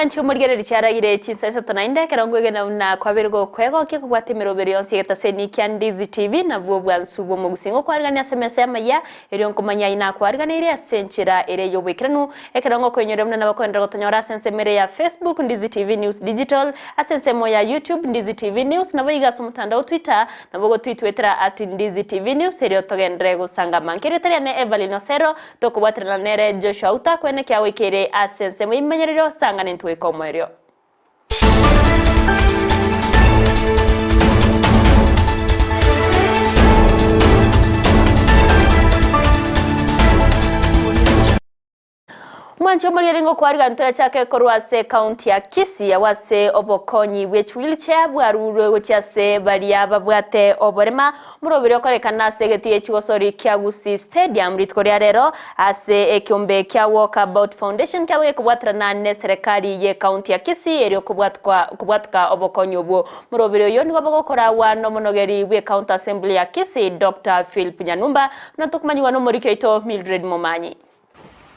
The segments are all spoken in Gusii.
Mwanche omorigereria chiaragire chinsa isato naende ekero nkwegena buna kwabeire gokwegokia kobwata emeroberi yonsi y'egetaseni kia Ndizi TV nabwo obwansu bw'omogusii ngokwarigania ase emesa y'amayia erio nkomanya aye nakwariganeirie ase enchera ere y'oboikeranu ekero ngokoinyoria buna nabakoenderera gotonyora ase ensemo ere ya Facebook Ndizi TV News Digital ase ensemo ya YouTube Ndizi TV News naboigo ase omotandao Twitter nabo ogotwitwetera at Ndizi TV News erio togenderere gosangama nkerieta riane Evelyn Osero Tokobwaterana nere Joshua otakwene kiagoikeire ase ensemo y'ebimanyererio, sang'ana intwe goika omoerio. Omwanchi omorieri ngokwariga ntoyachake korwa ase ekaunti ya Kisii agwo ase obokonyi bwe chiwheelchair bwarurwe gochia ase baria babwate oborema Omoroberi okorekana ase egetii echigosori kia Gusii Stadium rituko ria rero ase ekeombe kia Walkabout Foundation kiabo gekobwaterana neserekari ye county ya Kisii erio kobwatuka obokonyi obwo. Omoroberi oyo nigo bogokoragwa nomonogeri bwe county assembly ya Kisii Doctor Philp Nyanumba buna tokomanyigwa nomoriki oito Mildred Momanyi.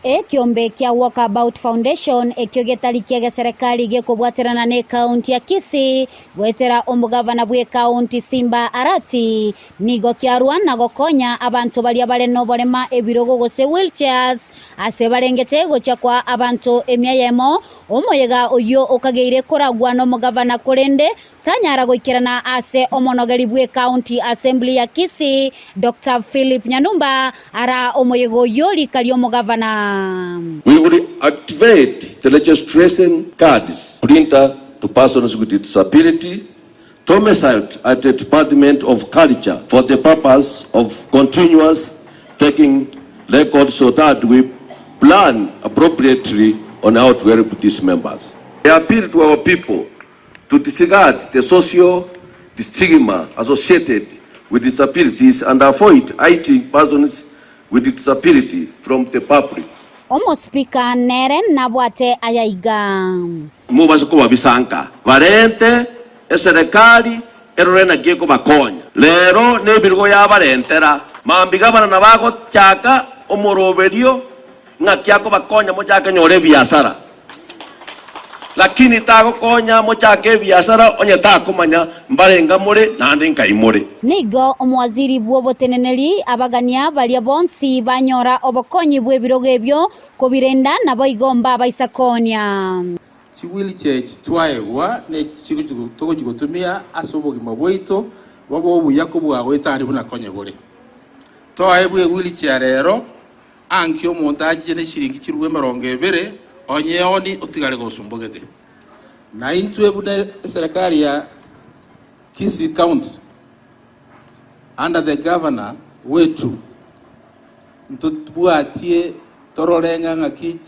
Ekiombe kia Walkabout Foundation ekio getari ki'egeserekari gekobwaterana n'ekaunti ya Kisii goetera omogavana bw'ekaunti Simba Arati nigo kiarua na gokonya abanto baria bare noborema ebirogo gose wheelchairs ase barengete gochia koa abanto emia eyemo omoyega oyio okageire koragwa nomogavana korende Tanyara goikerana ase omonogeri bw'Ecounty Assembly ya Kisii, Doctor Philip Nyanumba, ara omoyega oyio rika ri'omogavana. We will activate the registration cards printer to persons with disability domiciled at the Department of Culture for the purpose of continuous taking records so that we plan appropriately on how to help these members. I appeal to our people to disregard the social stigma associated with disabilities and avoid hiding persons with disability from the public. Omosipika nere nabwate aya iga. Mobase kobabisanka, barente eserekari erore naki ekobakonya. Rero nebirogo yabarentera. Mambia gabana nabagochaka omoroberio ng'aki akobakonya mochake nyore ebiasara. Lakini tagokonya mochake ebiasara onye takomanya mbarenga more naende nkai more. Nigo omowaziri bw'oboteneneri abagania baria bonsi banyora obokonyi bw'ebirogo ebio kobirenda, naboigo mbabaisa koonia. Chiwheelchair echi twaegwa nechi togochia gotumia ase obogima bwaito bobe obuya kobua goetania buna konye bore. Toebwe ewheelchair rero Anki omonto achiche neshiringi chirubwa emerongo ebere, onyeoni otigare gosumbogete. Na intwe buna eserekari ya Kisii County under the governor wetu ntobwatie torore ng'a ng'aki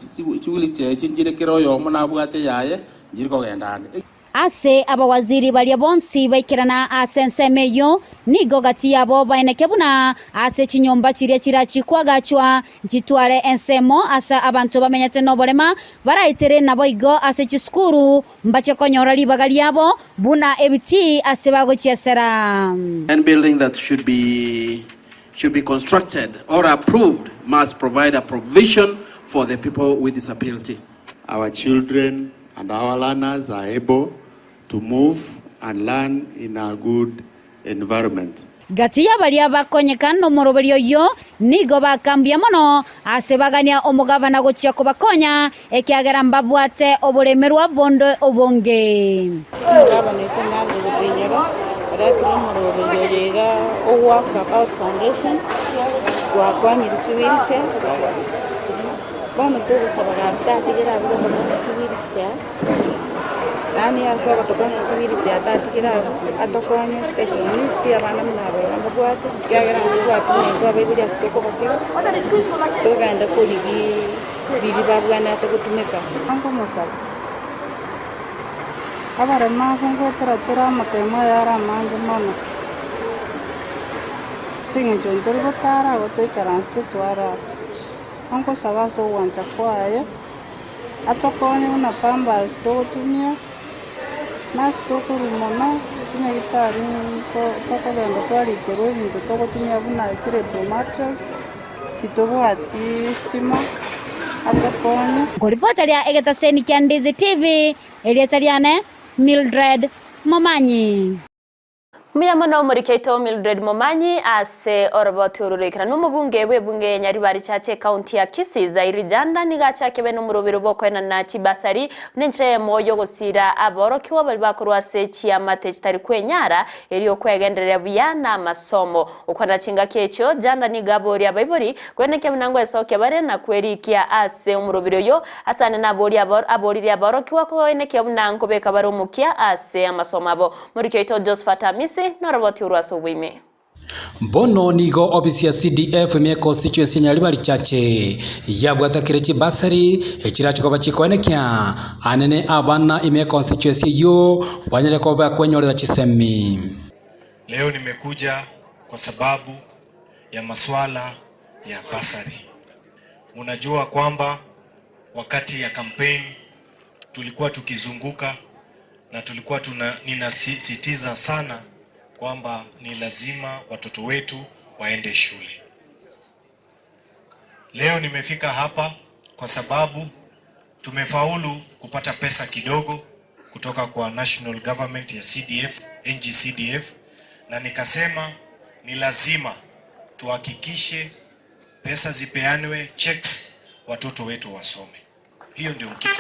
chiwheelchair echi nchire kera oyomo nabwate eyaye nchiri kogenda ande. Ase abawaziri baria bonsi baikerana ase ensemo eyio, nigo gati yabo baeneke buna ase chinyomba chiria chirachie koagachwa, nchitware ensemo ase abanto bamenyete noborema baraitere naboigo ase chisukuru mbache konyora ribaga riabo buna ebitii ase bagochiesera. Any building that should be should be constructed or approved must provide a provision for the people with disability. Our children and our learners are able to move and learn in a good environment. Gati ya baria bakonyeka nomoroberio oyio nigo bakambia mono ase bagania omogabana gochia kobakonya, ekiagera mbabwate oboremerwa bonde obonge. Omogabana oito Nyanza Ogotinyora oretire omoroberio oyo iga o Walkabout Foundation gwakwanyire chiwheelchair. Bono togosaba gaki tatigere abwo gotokonya chiwheelchair, yaani ase ogotokonya chiwheelchair tatigere abwo, atokonye special needs abana buna aba iga mbabwate, ekiagera ntobwati intwe abaibori ase tokobakera, togende korigiiii riria babwenerete gotumeka. Nkomosaba, abaremu abwo ngoetera tore amatemo ayare amange mono, ase eng'encho ntori gotara abwo toikaransete twarara. Nkosaba ase ogwancha kwaye, atokonye buna pampers togotumia, na ase tokorwa mono, chinyagitari tokogenda twarikerwa ebinto togotumia buna chirebo mattress, titobwati stima. Atokonye. Nkoripota ria egetaseni kia Ndizi TV, erieta riane Mildred Momanyi. Mbuya mono omoriki oito Mildred Momanyi ase oroboti oru roikeranu omobunge bw'ebunge ya Nyaribari Chache ekaunti ya Kisii Zairi Janda nigo achake bene omorobero bw'okoenana chibasari buna enchera eyemo y'ogosiira aborokigwa baria bakorwa ase chiamate chitari kwenyara erio kwegendereria buya namasomo. Gokwana chingaki echio, Janda nigo aboria abaibori koenekia buna ngwesokia bare na kwerikia ase omorobiri oyo. Asande naborie aboririe aborokigwa koenekia buna nkobeka bare omokia ase amasomo abo. Moriki oito Josephat Amisi noroboti orwo ase oboime. Bono nigo ofisi ya CDF ime constituency ya Nyaribari Chache yabwatakire chibasari echirache koba chikoenekia anene abana ime constituency eyio banyare koba bakwenyorera chisemi. Leo nimekuja kwa sababu ya maswala ya basari. Munajua kwamba wakati ya campaign tulikuwa tukizunguka na tulikuwa tuna, ninasisitiza sana kwamba ni lazima watoto wetu waende shule. Leo nimefika hapa kwa sababu tumefaulu kupata pesa kidogo kutoka kwa national government ya CDF, NGCDF, na nikasema ni lazima tuhakikishe pesa zipeanwe checks, watoto wetu wasome. Hiyo ndio kitu.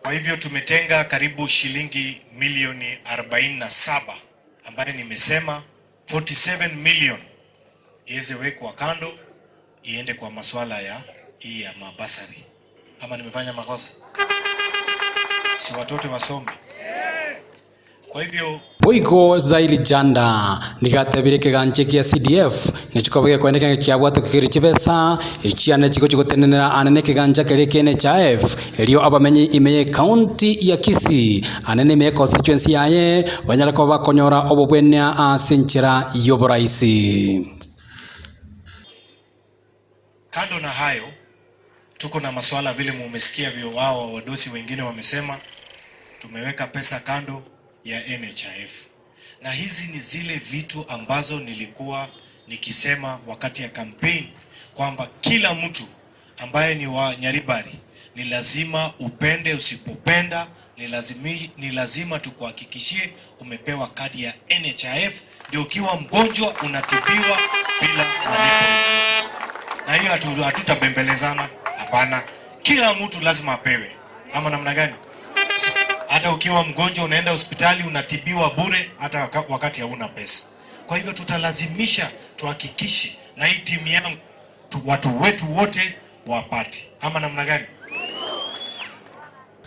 Kwa hivyo tumetenga karibu shilingi milioni 47 ambayo nimesema 47 million iweze wekwa kando iende kwa masuala ya hii ya mabasari. Ama nimefanya makosa? Si watoto wasome? Kwa hivyo Boigo Zaili Janda nigo atebire ekegancha gia CDF ng'echikoba gekoendeka ng'a kiabwate kegere chibesa echiane chigochi gotenenera ane nekegancha keria kia NHIF erio abamenyi ime ye county ya Kisii ane nime ye constituency yaye banyare koba bakonyora obobwenia ase enchera y'oboraisi. Kando na hayo, tuko na masuala vile mumesikia vyo wao wadosi wengine wamesema, tumeweka pesa kando ya NHIF, na hizi ni zile vitu ambazo nilikuwa nikisema wakati ya campaign kwamba kila mtu ambaye ni wa Nyaribari ni lazima upende usipopenda, ni lazimi, ni lazima tukuhakikishie umepewa kadi ya NHIF, ndio ukiwa mgonjwa unatibiwa bila malipo yoyote. Na hiyo hatutabembelezana, hapana. Kila mtu lazima apewe, ama namna gani? Hata ukiwa mgonjwa unaenda hospitali unatibiwa bure, hata wakati hauna pesa. Kwa hivyo tutalazimisha tuhakikishe, na hii timu yangu watu wetu wote wapate, ama namna gani?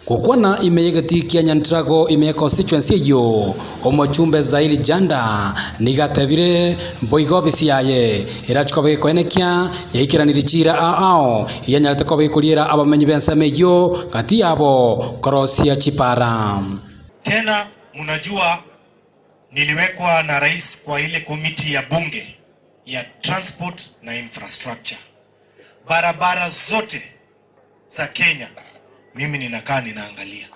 Gokwana ime y'egetii kia Nyantrago ime ya constituency eyio, omochumbe Zaili Janda nigo atebire boigo obisi yaye erache koba gekoenekia yaikeranirie chiira ao ao yanyarete koba gekoriera abamenyi b'ensemo eyio gati yabo korosia chipara. Tena munajua niliwekwa na rais kwa ile komiti ya bunge ya transport na infrastructure. Barabara zote za Kenya mimi ninakaa ninaangalia,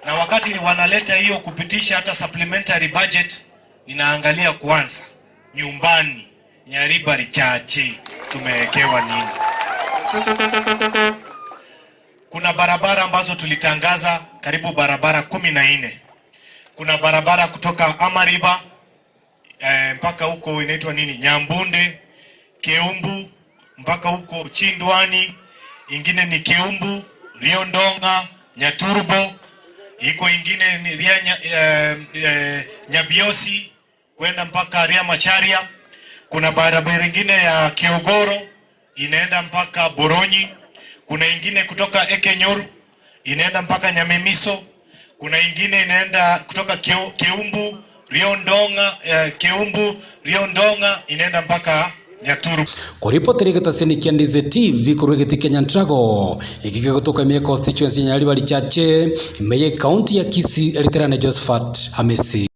na wakati wanaleta hiyo kupitisha hata supplementary budget, ninaangalia kwanza nyumbani Nyaribari Chache tumewekewa nini. Kuna barabara ambazo tulitangaza karibu barabara 14. Kuna barabara kutoka Amariba mpaka huko inaitwa nini, Nyambunde, Keumbu mpaka huko Chindwani, ingine ni Keumbu, Riondonga, Nyaturbo, iko ingine ni Ria Nyabiosi kwenda mpaka Ria Macharia. Kuna barabara ingine ya Kiogoro inaenda mpaka Boronyi. Kuna ingine kutoka Ekenyoru inaenda mpaka Nyamemiso. Kuna ingine inaenda kutoka Keumbu, Riondonga, Keumbu, Riondonga inaenda mpaka Nyaturu. Koripotera egetaseni kia Ndizi TV korwa egeti kia Nyantrago eki kegotoka ime constituency ya Nyaribari Chache ime ye county ya Kisii eriterane Josephat Hamisi.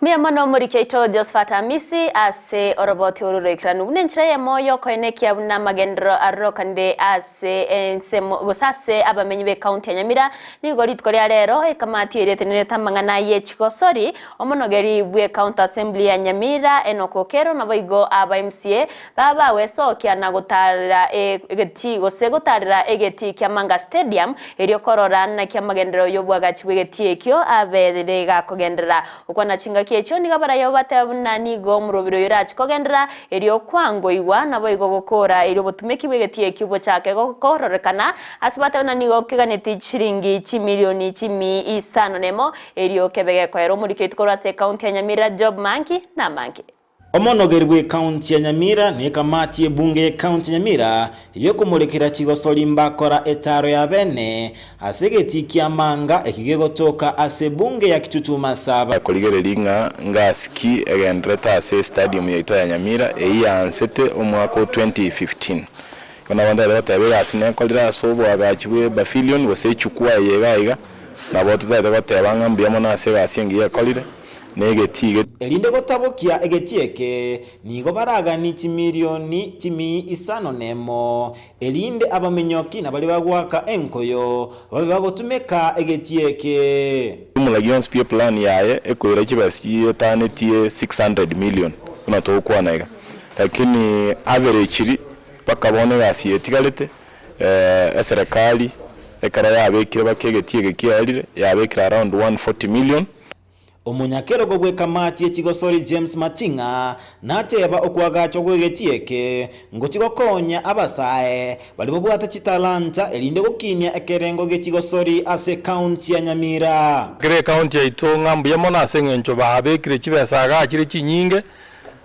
Mbuya mono omoriki oito Josphat Amisi ase oroboti oru roikeranu buna enchera eyemo y'okoenekia buna amagenderero arokanire ase ensemo gose ase abamenyi b'ecounty ya Nyamira. Nigo rituko ria rero ekamati eria etenerete amang'ana ye chigosori, omonogeri bw'ecounty assembly ya Nyamira Enock Okero naboigo aba MCA Babawesokia na gotaarera egetii gose gotaarera egetii kia Manga Stadium, erio korora naki amagenderero y'obwagachi bw'egetii ekio abeire gakogenderera. Gokwana chingaki echio nigo abaraiyo bateba buna nigo omorobiri oyo orache kogenderera, erio kwangoigwa, naboigo gokora erio obotumeki bw'egetii ekio bochake kororekana, ase bateba buna nigo keganeti chiringi chimilioni chimi isano nemo, erio kebe gekoera omoriki oito korwa ase ekaunti ya Nyamira Job Manki namange. Omonogeri bw'Ekaunti ya Nyamira na ekamati y'ebunge y'Ekaunti ya Nyamira y'okomorekera chigosori mbakora etaaro ya bene ase egetii ki'amanga ekio gegotoka ase ebunge ya Kitutu Masaba. Korigereria ng'a ngasi ki egendererete ase estadium yaito ya Nyamira eyio yaansete omwaka o 2015. Igo nabo ntagete goteba egasi nekorire ase oboagachi bwe pavilion gose echukwaa eye iga iga, nabo totagete goteba ng'a mbuya mono ase egasi engiya ekorire. na egetii ge. Erinde gotabokia egetii eke, nigo baraganie chimilioni chimia isano nemo, erinde abaminyoki na baria bagoaka enkoyo babe bagotumeka egetii eke. Jumla gionsi pi eplan yaye ekoira chibesa chietanetie 600 million buna togokwana iga, lakini averagely mpaka bono egasi eye etigarete eserekari ekero yabekire mpaka egetii eke kiaerire yabekire around 140 million. Omonyakerogo bw'ekamati ye chigosori James Mating'a nateba okoagachwa gw'egetii eke ngochia gokonya abasae baria babwate chitalanta erinde gokinia ekerengo gie chigosori ase ekaunti ya Nyamira. Kera ekaunti yaito ng'a mbuya mono ase eng'encho babekire chibesa igaa chire chinyinge,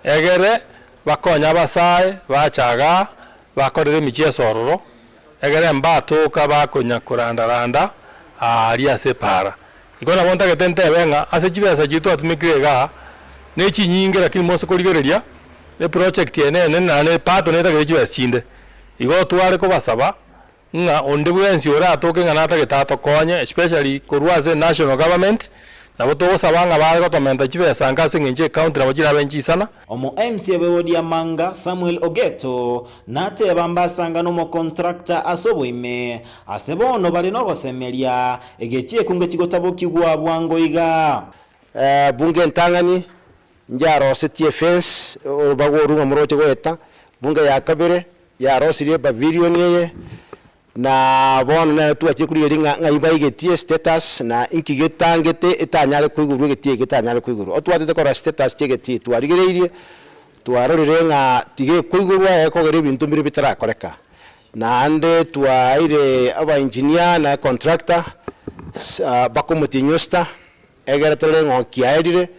egere bakonye abasae bacha igaa bakorere emichieso ororo, egere mbatoka bakonya koranda-randa aaria ase epaara. Igo nabo ntagete ntebe ng'a ase chibesa chiria twatumekire igaa, ne chinyinge lakini mose korigereria, eproject eye nene naende epato netagete chibesa chinde. Igo tware kobasaba, ng'a onde bwensi oratoke ng'a natagete atokonye especially korwa ase national government, nabo togosaba ng'a bare gotomenta chibesa nka ase eng'encho ecounty nabo chirabe nchisana. Omo MCA bw'ewodi ya Manga, Samuel Ogeto, nateba mbasanga nomocontractor ase oboime, ase bono bare nogosemeria, egechi ekunge chigotabokigwa bwango iga. Bunge entang'ani njarosetie efence, orobago orwo ng'a moroche goeta, bunge ya kabere yarosirie epavilion eye, Na bono nere twachire korigereria ng'a ng'ai baigetie status na inki getangete etanyare koigorwa egetii eke getanyare koigorwa. Otwatete korora status chia egetii twarigereirie, twarorire ng'a tigekoigorwa gekogera ebinto mbire bitarakoreka. Naende twaeire aba engineer na econtractor bakomotinyia osita egere torore ng'a kiaerire.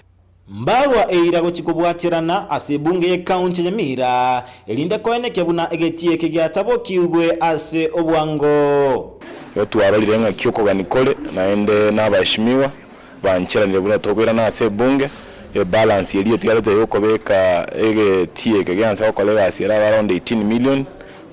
Mbarwa eira gochia kobwaterana ase ebunge y'ecounty ya Nyamira, erinde koenekia buna egetii eke giatabokigwe ase obwango. Igo twarorire ng'aki okogania kore, naende nabaheshimiwa bancheranire buna tokoirana ase ebunge, ebalance eria etigarete yokobeka egetii eke gianse gokora egasi erabe around 18 million,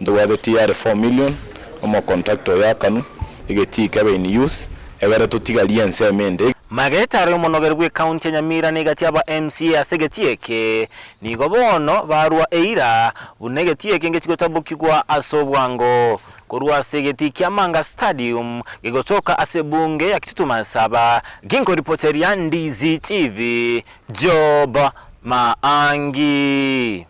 ntobwate TR 4 million, omocontractor oyo akanwe, egetii kebe in use, egere totigarie ensemo ende. Magetaro y'omonogeri bw'ecounty ya Nyamira na egati aba MCA ase egetii eke nigo bono barua eira buna egetii eke ngechigotabokigwa ase obwango korwa ase egetii kia Manga Stadium gegotoka ase ebunge ya Kitutu Masaba ginkoripoteria Ndizi TV Job Maangi.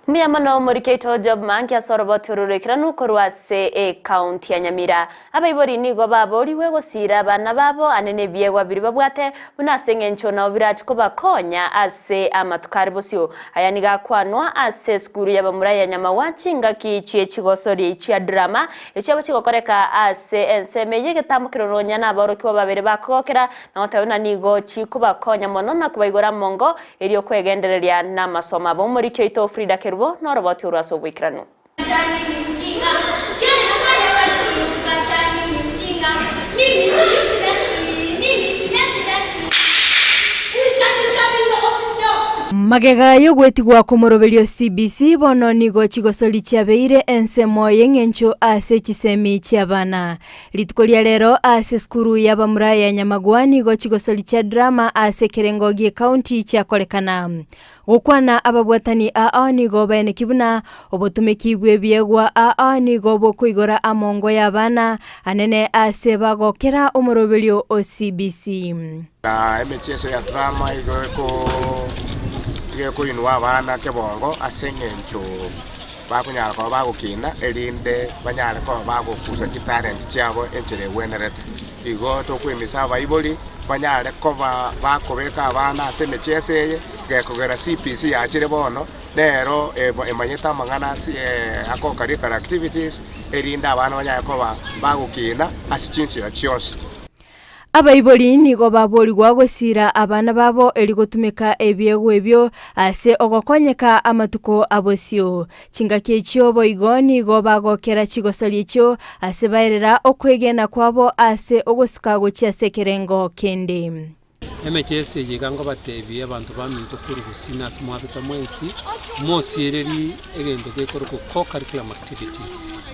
Mbuya mono omoriki oito Job Mangi ase oroboti oro roikeranu korwa ase ecounty ya Nyamira. Abaibori nigo baborigwe gosiira abana babo ane nebiegwa biria babwate buna ase eng'encho nabo birache kobakonya ase amatuko are bosio. Aya nigo akwanwa ase esukuru y'abamura ya Nyamagwa chingaki chie chigosori chia drama echiabo chigokoreka ase ensemo eye egetambokero nonya nabaorokigwa babere bakogokera na goteba buna nigo chikobakonya mono na kobaigora amongo Erio kwegendereria namasomo abo omoriki oito Frida Kerubo noroboti orwo ase oboikeranu. Magega y'ogwetigwa kw'omoroberio CBC bono nigo chigosori chiabeire ensemo y'eng'encho ase chisemi chi'abana. Rituko ria rero ase esukuru y'abamura ya Nyamagwa nigo chigosori chia drama ase ekerengo gi'ecounty chiakorekana. Gokwana ababwatani aa nigo baeneki buna obotumeki bw'ebiegwa aa nigo bokoigora amongo y'abana anene ase bagokera omoroberio o CBC. Na emechieso ya drama igo igo ekoinwa abana kebongo ase eng'encho bakonyara koba bagokina erinde banyare koba bagokusa chitalent chiabo enchera egwenerete. Igo tokoimisa abaibori banyare koba bakobeka abana ase emechieso eye, gekogera CBC yachire bono, nero emanyete amang'ana ase co-curricular activities, erinde abana banyare koba bagokina ase chinchera chionsi. Abaibori nigo baborigwa gosiira abana babo erio gotumeka ebiegwa ebio ase ogokonyeka amatuko a bosio. Chingaki echio boigo nigo bagokera chigosori echio ase baerera okwegena kwabo ase ogosuka gochia ase ekerengo kende. Emechieso eye iga ngobatebie abanto baminto korwa gusii na ase mwabeta mwensi, mosiereri egento gekorokwa co-curriculum activity.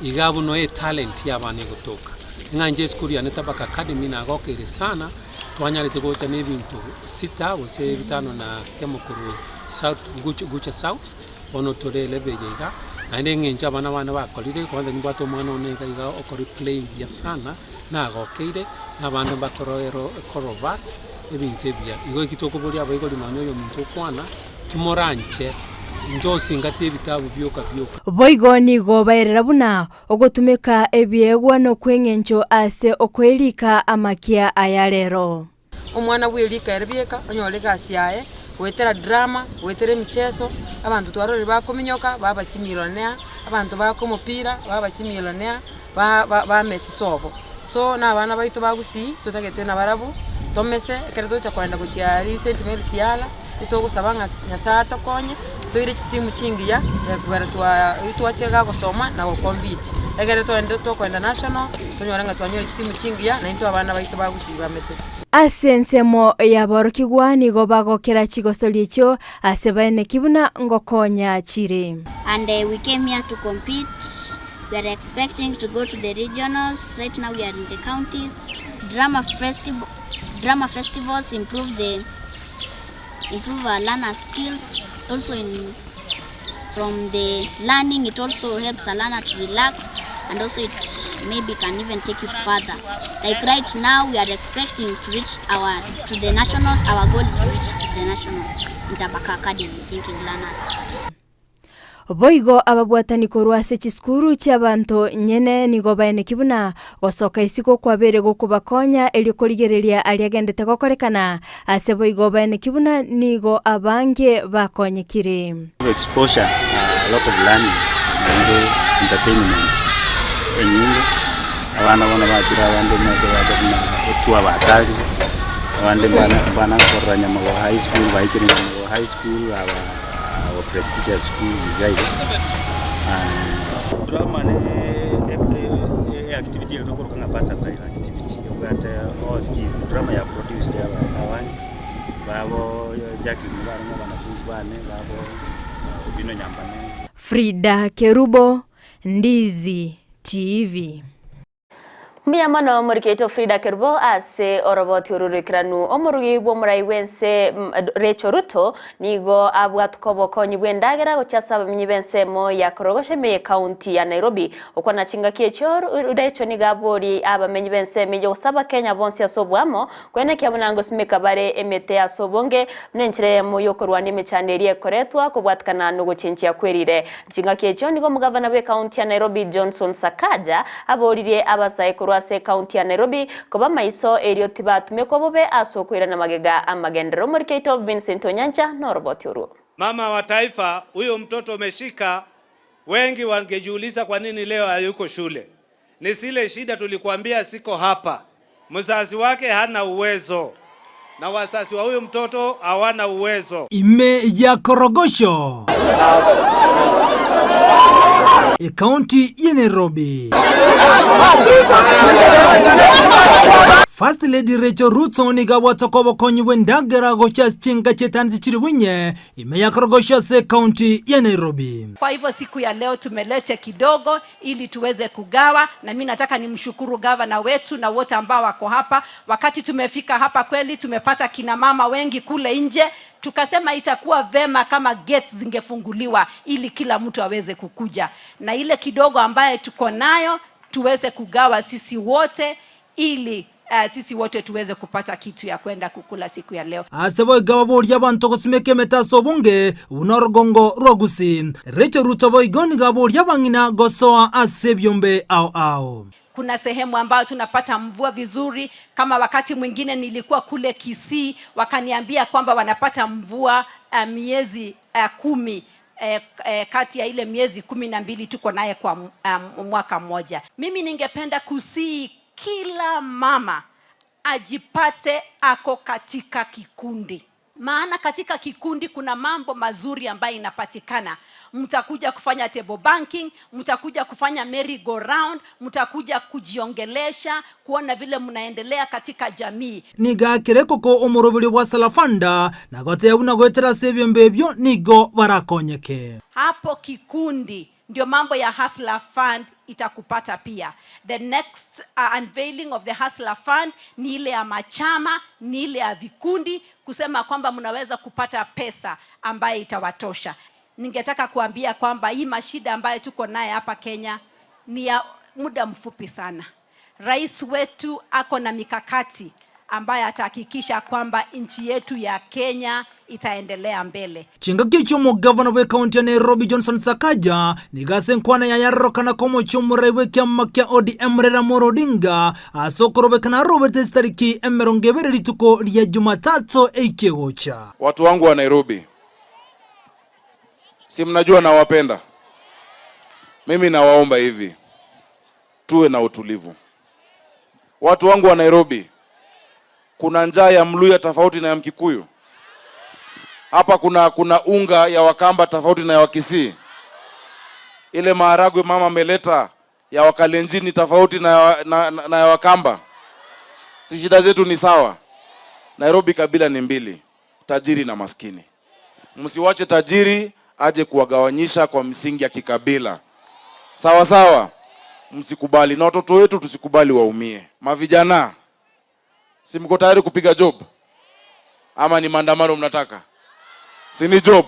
Iga abwo noe etalent y'abana egotoka. Ng'a inche esukuru yane Tabaka Academy nagokeire sana, twanyarete gocha na ebinto sita gose bitano na kemo korwa south gocha gocha south, bono tore elevel eye iga, naende eng'encho abana bane bakorire, kwanza nimbwate omwana one iga iga okore play buya sana, nagokeire, na abande mbakoroero korovers, ebinto ebiya. Igo eki tokoboria abaibori nonye oyominto okwana, timoranche, inche osingatie ebitabu bioka bioka. Boigo nigo baerera buna Ogotumeka ebiegwa nokw'engencho ase okoerika amakia aya rero. Omwana bw'erika ere bieka onyore egasi yaye, goetera drama, goetera emicheso, abanto twarorire bakominyoka baba chimillionaire, abanto baaka omopira baba chimillionaire, ba ba bamesi sobo. So na abana baito ba gusii totagete nabarabwo tomese ekero togocha kogenda gochia aria St Mary's Yala, Nitogosaba ng'a Nyasae atokonye, toire chitimu chingiya, ekogera twa twachire iga gosoma na gocompete. Ekere twaendire tokoenda national, tonyore ng'a twanyore chitimu chingiya, naintwe abana baito ba gusii bamese. Ase ensemo y'aborokigwa nigo bagokera chigosori echio ase baeneki buna ngokonya chire. And we came here to compete, we are expecting to go to the regionals, right now we are in the counties. Drama festival, drama festivals improve the improve our learners skills also in from the learning it also helps a learner to relax and also it maybe can even take you further like right now we are expecting to reach our to the nationals our goal is to reach to the nationals in Tabaka Academy thinking learners Boigo ababwatani korwa ase chisukuru chi'abanto nyene nigo baeneki buna gosoka isiko kwabeire gokobakonya erio korigereria aria agendete gokorekana, ase boigo baeneki buna nigo abange bakonyekire. Exposure, a lot of learning naende entertainment enyinge, abana bono bachire abande omanyete bacha buna etua batarire, abande mbana mbana korora Nyamagoa high school baikire Nyamagoa high school aba. Our prestigious school iga iga. Drama ne activity ere tokoroka ng'a versatile activity ebwate all skills. Drama ya produced abanto abange babo Jacqueline barenge abanafunzi bane babo Obino Nyambane. Frida Kerubo, Ndizi TV. Mbuya mono morikeito Frida Kerubo ase oroboti oru roikeranu. Omorugi bw'omorai bw'ense Rachel Ruto nigo abwatuka obokonyi bw'endagera gochia ase abamenyi b'ensemo ya Korogocho ime y'ekaunti ya Nairobi. Gokwana chingaki echio, Rachel nigo aborie abamenyi b'ensemo eyio gose abakenya bonsi ase oboamo koenekia buna ngosimeka bare emete ase obonge buna enchera eyemo y'okorwania emechando eria ekoretwa kobwatikana nogochenchia kwerire. Chingaki echio nigo omogavana bw'ekaunti ya Nairobi Johnson Sakaja aboririe abasae korwa ase ekaunti ya Nairobi koba maiso erio tibatumekwa bobe ase okoirana magega amagenderero. Omoriki oito Vincent Onyancha noroboti orwo. Mama wa taifa, huyo mtoto umeshika, wengi wangejiuliza kwa nini leo hayuko shule. Ni zile shida tulikuambia siko hapa. Mzazi wake hana uwezo na wazazi wa huyu mtoto hawana uwezo. Ime ya Korogosho. Ekaunti ya Nairobi. First Lady Rachel Ruto nigo abwate obokonyi bw'endagera gochia ase chinka chi'etanisi chiri bwinye ime ya Korogocho ase ekaunti ya Nairobi. Kwa hivyo siku ya leo tumelete kidogo ili tuweze kugawa, na mi nataka nimshukuru gavana wetu na wote ambao wako hapa. Wakati tumefika hapa kweli tumepata kina mama wengi kule nje, tukasema itakuwa vema kama gates zingefunguliwa ili kila mtu aweze kukuja, na ile kidogo ambaye tuko nayo tuweze kugawa sisi wote ili sisi wote tuweze kupata kitu ya kwenda kukula siku ya leo. Ase boigo ababoria abanto gosimeka emete ase obonge buna orogongo rwa Gusii. Rachel Ruto boigo nigo aboria abang'ina gosoa ase ebiombe ao ao. Kuna sehemu ambayo tunapata mvua vizuri, kama wakati mwingine nilikuwa kule Kisii wakaniambia kwamba wanapata mvua miezi 10 kati ya ile miezi 12 tuko naye kwa mwaka mmoja. Mimi ningependa kusii kila mama ajipate ako katika kikundi, maana katika kikundi kuna mambo mazuri ambayo inapatikana. Mtakuja kufanya table banking, mtakuja kufanya merry go round, mtakuja kujiongelesha, kuona vile mnaendelea katika jamii. Nigo akere koko omoroberio bwa Salafanda na goteba buna goetera ase ebiombe ebio nigo barakonyeke. Hapo kikundi ndio mambo ya Hustler Fund itakupata pia. The next unveiling of the Hustler Fund ni ile ya machama, ni ile ya vikundi, kusema kwamba mnaweza kupata pesa ambayo itawatosha. Ningetaka kuambia kwamba hii mashida ambayo tuko naye hapa Kenya ni ya muda mfupi sana. Rais wetu ako na mikakati ambayo atahakikisha kwamba nchi yetu ya Kenya itaendelea mbele. Chingaki echio omogavana bw'ekaunti ya Nairobi Johnson Sakaja nigo ase enkwana yaye arorokana komochia omorai bw'ekiama kia ODM Raila Amolo Odinga ase okorobekana aroberete chitariki 20 rituko ria Jumatatu eike gocha. Watu wangu wa Nairobi, si mnajua nawapenda. Mimi nawaomba hivi, tuwe na utulivu. Watu wangu wa Nairobi, kuna njaa ya Mluya tofauti na ya Mkikuyu. Hapa kuna unga ya Wakamba tofauti na ya Wakisii. Ile maharagwe mama ameleta ya Wakalenjin tofauti na ya Wakamba. Si shida zetu ni sawa? Nairobi kabila ni mbili, tajiri na maskini. Msiwache tajiri aje kuwagawanyisha kwa msingi ya kikabila. Sawa sawa? Msikubali, na watoto wetu tusikubali waumie. Mavijana, si mko tayari kupiga job? Ama ni maandamano mnataka? Si ni job?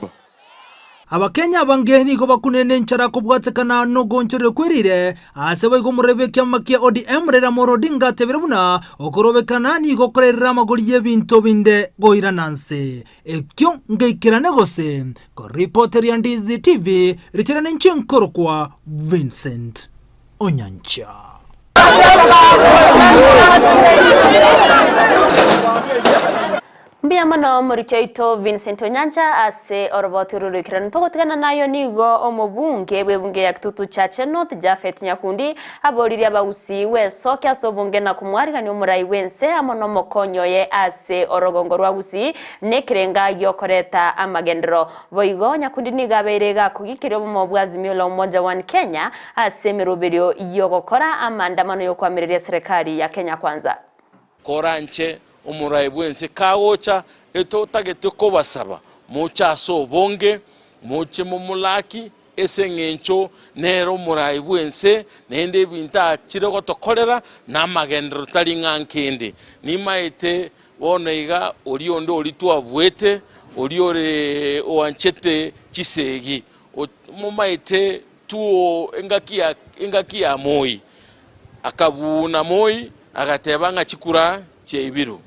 Abakenya abange nigo bakunene enchara kobwatekana nogonchorero kwerire ase boigo omorebe ekiama kia ODM Raila Amolo Odinga atebire buna okorobekana nigo okorerera amagori y'ebinto binde goirana nse. Ekio ngeikerane gose koripoteria Ndizi TV richera ninche nkorokwa Vincent Onyancha. Mbuya mono omoriki oito Vincent Onyancha ase oroboti oro roikeranu. Togotigana nayo nigo omobunge bw'ebunge ya Kitutu Chache North Japhet Nyakundi aboririe abagusii gwesokia ase obonge na komwarigania omorai bw'ense amo nomokonyi oye ase orogongo rwa Gusii nekerenga giokoreta amagenderero. Boigo Nyakundi nigo abeire iga akogikeria obomo bwa Azimio la Umoja One Kenya ase emeroberio yogokora amaandamano yokoamereria serikali ya Kenya Kwanza. Koranche omorai bw'ense kagocha, etotagete kobasaba, moche ase obonge, moche momolaki, ase engencho nere omorai bw'ense, naende ebinto achire gotokorera namagenderero tari ng'a nkende. Nimaete bono iga oria onde oria twabuete, oria ore oanchete chisegi, momaete tuo engaki ya engaki ya Moi. Akabuuna Moi agateba ng'a chikura chiaibiru.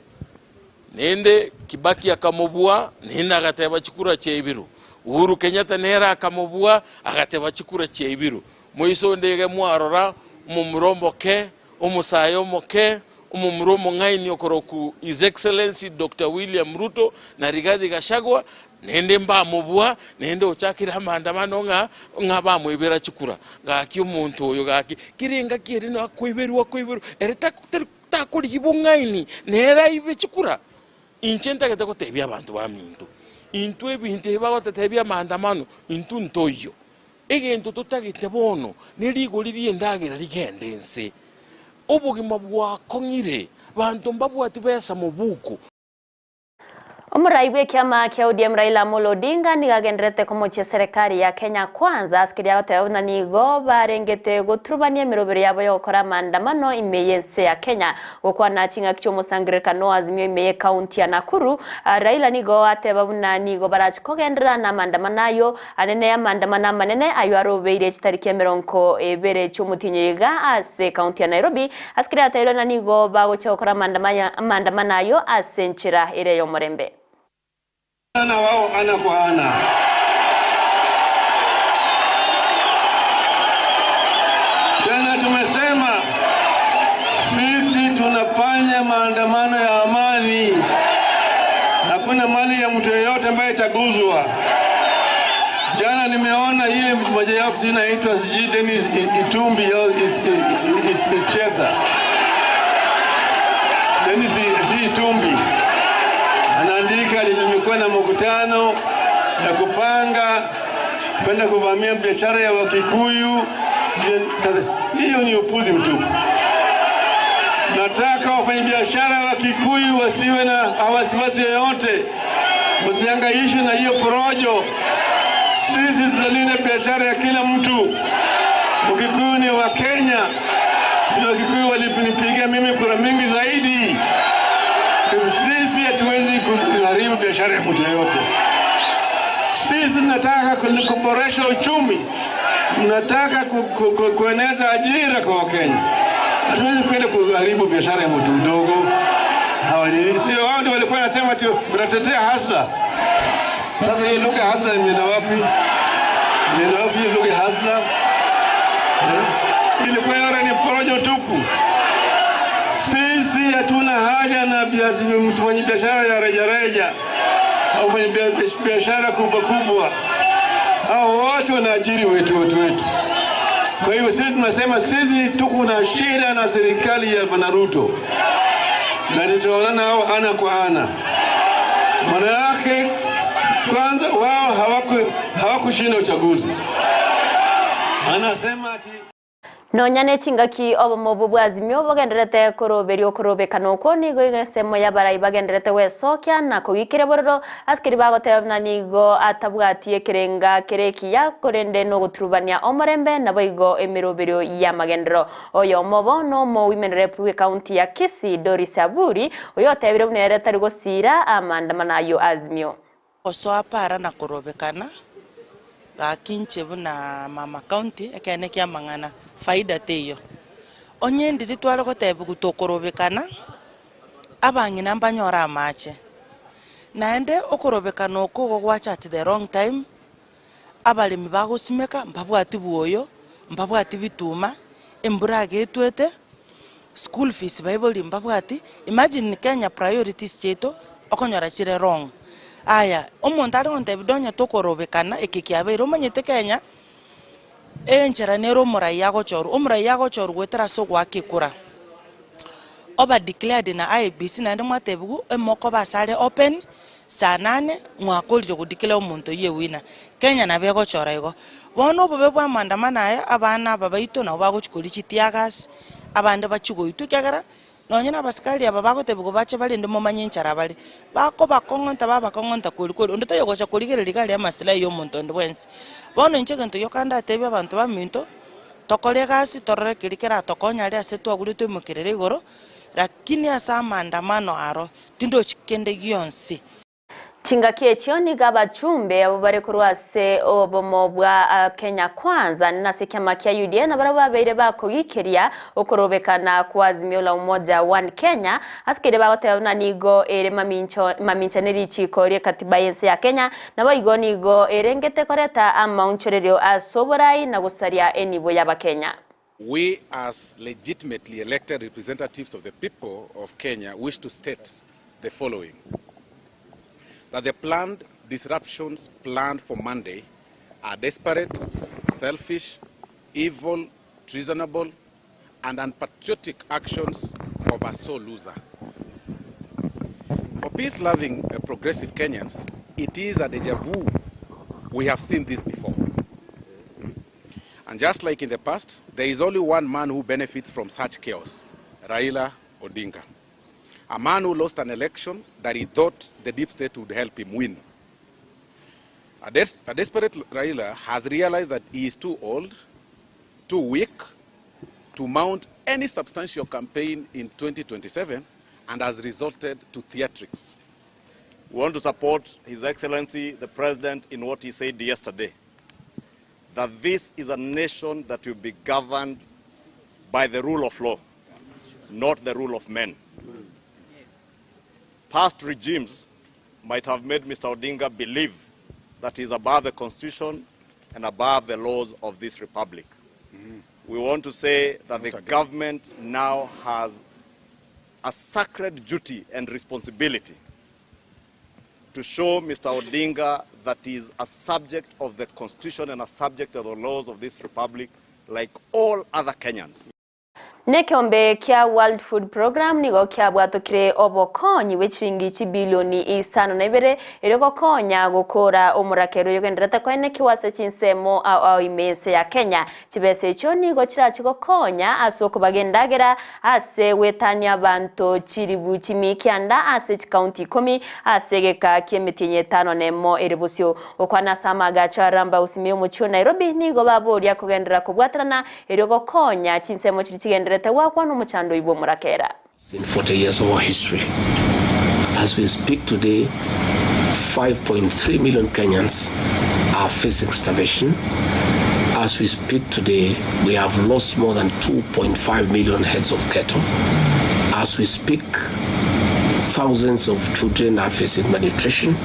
Naende Kibaki akamobua naende agateba chikura chiaibiru. Uhuru Kenyatta nere akamobua agateba chikura chiaibiru. Moiso onde iga mwarora omomura omoke, omosae omoke, omomura omong'aini okoroku His Excellency Doctor William Ruto na Rigathi Gachagua Naende mbamobua, naende ochakire amaandamano ng'a ng'a bamoibera chikura. Gaki omonto oyo gaki, kera engaki ere nakoiberwa akoiberwa, ere tari takorigia bong'aini, nere aibe chikura. Inche ntagete gotebia abanto baminto, intwe ebinto ebi bagototebia amaandamano, intwe ntoiyo. Egento totagete bono nerigori ri'endagera rigende inse. Obogima bwakong'ire, banto mbabwati besa mobuko. Omorai bw'ekiama kia ODM Raila Amolo Odinga nigo agendererete komochia eserekari ya Kenya Kwanza ase keria agoteba buna nigo barengete goturubania emerobero yabo yogokora amaandamano ime y'ense ya Kenya. Gokwana ching'aki chi'omosangererekano o Azimio ime y'ecounty ya Nakuru, Raila nigo ateba buna nigo barachi kogenderera n'amaandamano ayio anene amaandamano amanene ayio arobeire chitariki emerongo ebere chi'omotienyi iga ase ecounty ya Nairobi Ase keria yatairwe na nigo bagochia gokora amaandamano ayio ase enchera ere y'omorembe. Na wao ana kwa ana. Tena tumesema sisi tunafanya maandamano ya amani, hakuna mali ya mtu yeyote ambaye itaguzwa. Jana nimeona ile mmoja yao inaitwa sijui Dennis Itumbi au Ichetha. Dennis si Itumbi anaandika, nimekuwa na mkutano na kupanga kwenda kuvamia biashara ya Wakikuyu. Hiyo ni upuzi mtupu. Nataka wafanyabiashara wa Kikuyu wasiwe na wasiwasi yoyote, wasihangaishwe na hiyo porojo. Sisi tutalinda biashara ya kila mtu. Wakikuyu ni wa Kenya, na Wakikuyu walinipigia mimi kura mingi zaidi. Sisi hatuwezi kuharibu biashara ya mtu yoyote. Sisi tunataka kuboresha uchumi, tunataka kueneza ajira kwa Wakenya. Hatuwezi kwenda kuharibu biashara ya mtu mdogo. Hawa ni sio wao ndio walikuwa wanasema ati mnatetea hasla. Sasa hii lugha hasla imeenda wapi? Imeenda wapi hii lugha hasla? Eh? Ilikuwa yora ni porojo tupu. Sisi hatuna haja na mfanya biashara ya rejareja au mfanya biashara kubwa kubwa. Hao wote wanaajiri wetu watu wetu. Kwa hiyo sisi tunasema sisi tuko na shida na serikali ya Bwana Ruto, na tutaonana nao ana kwa ana. Maana yake kwanza wao hawakushinda uchaguzi, anasema ati Nonya ne chingaki obomo obwo bwa Azimio bogendererete koroberia okorobekana okwo nigo ensemo y'abarai bagendererete gwesokia na kogikera bororo ase keria bagoteba buna nigo atabwati ekerenga kere ekiya korende nogoturubania omorembe naboigo emeroberio y'amagenderero. Oyomo obo nomo women rep bw'ecounty ya Kisii Doris Aburi oyo otebire buna ere tari gosira amaandamano ayio Azimio. Gosoa para na korobekana, gaki inche buna mama county, ekeene kia amang'ana, faida teiyo. Onye ndiri tware gotebiwa tokorobekana, abang'ina mbanyore amache. Naende okorobekana oko igo gwacha at the wrong time, abaremi bagosimeka mbabwati bwoyo, mbabwati bituma, embura iga etwete, school fees baibori mbabwati, imagine Kenya priorities chiaito okonyora chire wrong. Aya, omonto are gontebia donya tokorobekana eke kiabeire, omanyete Kenya, enchera nere omoraia agochorwa, omoraia agochorwa goetera ase ogoaka ekura, oba declared na IEBC naende mwatebiwa emokoba ase are open, saa nane mwakorire go declare omonto oyio ewinner. Kenya nabo egochora igo. Bono obobe bwa amaandamano aya, abana aba baito nabo bagochia koria chiteargas, abande bachie goitwa ekiagera Nonye nabasikari aba bagotebigwa bache barende momanye enchara bare, bakobakong'onta babakong'onta kweri kweri, onde taiyo ogocha korigereria iga aria amasilahi y'omonto onde bwensi. Bono inche egento gioka ndatebie abanto baminto, tokore egasi torore keria keratokonye aria ase twagure toimokerere igoro, lakini ase amaandamano aro tindochi kende gionsi. Chingaki echio nigo abachumbe abwo bare korwa ase obomo bwa Kenya Kwanza nase ekiama kia UDA nabarabwo babeire bakogikeria okorobekana kwa Azimio la Umoja One Kenya ase keria bagoteba buna nigo ere mamincho mamincha ne richiiko ri'ekatiba y'ense ya Kenya naboigo nigo erengete koreta amaonchorerio ase oborai na gosaria enibo y'abakenya. We as legitimately elected representatives of the people of Kenya wish to state the following. That the planned disruptions planned for Monday are desperate, selfish, evil, treasonable, and unpatriotic actions of a sore loser. For peace-loving uh, progressive Kenyans, it is a deja vu. We have seen this before. And just like in the past, there is only one man who benefits from such chaos, Raila Odinga. A man who lost an election that he thought the deep state would help him win. A, des a desperate Raila has realized that he is too old, too weak to mount any substantial campaign in 2027 and has resorted to theatrics. We want to support His Excellency the President in what he said yesterday, that this is a nation that will be governed by the rule of law, not the rule of men. Past regimes might have made Mr. Odinga believe that he is above the Constitution and above the laws of this republic. We want to say that the government now has a sacred duty and responsibility to show Mr. Odinga that he is a subject of the Constitution and a subject of the laws of this republic like all other Kenyans. Nekiombe kia World Food Program nigo kiabwatokire obokonyi bwe chiringi chibilioni isano na ibere erio gokonya gokora omorakero yogenderete koenekiwa ase chinsemo ao ao ime ya Kenya. Chibesa echio nigo chirachi gokonya ase okobagendagera ase gwetania abanto chiribu chimikianda ase chikaunti 10 ase egeka kia emetienyi etano na emo ere bosio. Gokwana ase amagacho aramba osimie omochie o Nairobi nigo baboria kogenderera kobwaterana erio gokonya chinsemo chiri chigenderete wakwana omochando oibwe omorakera. In 40 years of our history. As we speak today, 5.3 million Kenyans are facing starvation. As we speak today, we have lost more than 2.5 million heads of cattle. As we speak, thousands of children are facing malnutrition.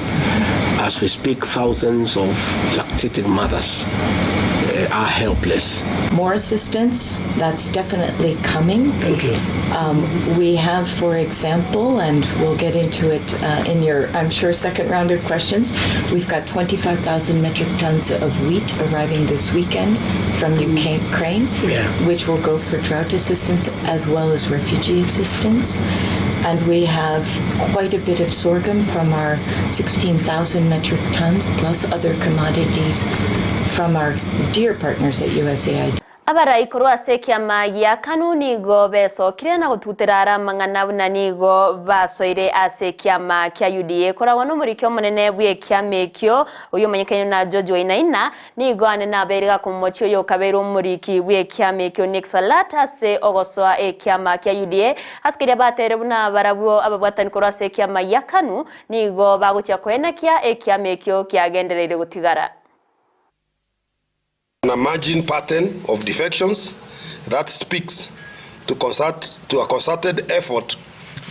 As we speak, thousands of lactating mothers are helpless. More assistance, that's definitely coming. Thank you. We have, for example, and we'll get into it in your, I'm sure, second round of questions, we've got 25,000 metric tons of wheat arriving this weekend from Ukraine, which will go for drought assistance as well as refugee assistance. And we have quite a bit of sorghum from our 16,000 metric tons, plus other commodities from our dear partners at USAID. Abarai korwa ase ekiama gia KANU nigo besokire na gotutera ara amang'ana buna nigo basoire ase ekiama kia UDA koragwa nomoriki omonene bwa ekiama ekio oyo omanyekaine na George Wainaina nigo ane nabere gakomochi oyo okabeire omoriki bwa ekiama ekio Nick Salat ase ogosoa ekiama kia UDA ase keria batere buna barabwo ababwatani korwa ase ekiama gia KANU nigo bagochia koenekia ekiama ekio kiagendereire gotigara. An emerging pattern of defections that speaks to a concerted effort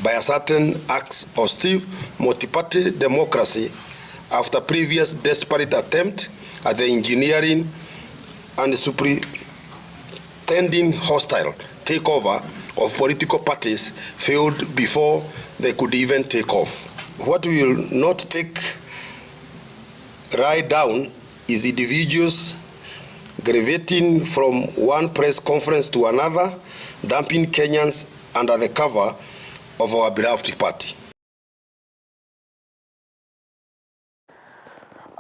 by a certain acts of stiff multi-party democracy after previous desperate attempt at the engineering and superintending hostile takeover of political parties failed before they could even take off. What we will not take right down is individuals gravitating from one press conference to another, dumping Kenyans under the cover of our beloved party.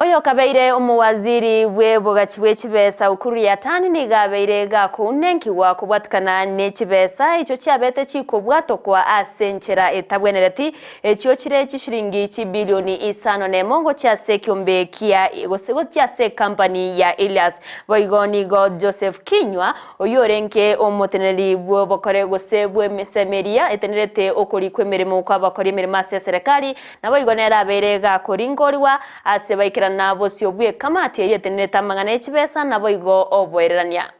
Oyo kabeire omuwaziri bwe bugachi bwe chibesa Ukur Yatani niga gakunenkiwa kubwatikana ne chibesa icho chiabete chikobwatokwa ase enchera etabwenereti ekyo chire chishiringi chibilioni isano nemongo chiase kiombe kia gose chiase company ya Elias boigo nigo Joseph Kinyua oyo orenke omoteneri bwe bokore gose bwe mesemeria etenerete okori kwemirimo kwa bakori emirimo ase serikali nabo igo nera gakoringoriwa ase baikera nabo sio bwe kamati eyetenete amang'ana echibesa nabo igo oboererania.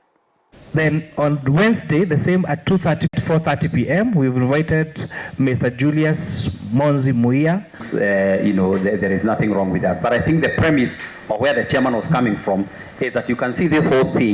Then on Wednesday, the same at 2:30 to 4:30 p.m., we've invited Mr. Julius Monzi Muia. There is nothing wrong with that. But I think the premise of where the chairman was coming from is that you can see this whole thing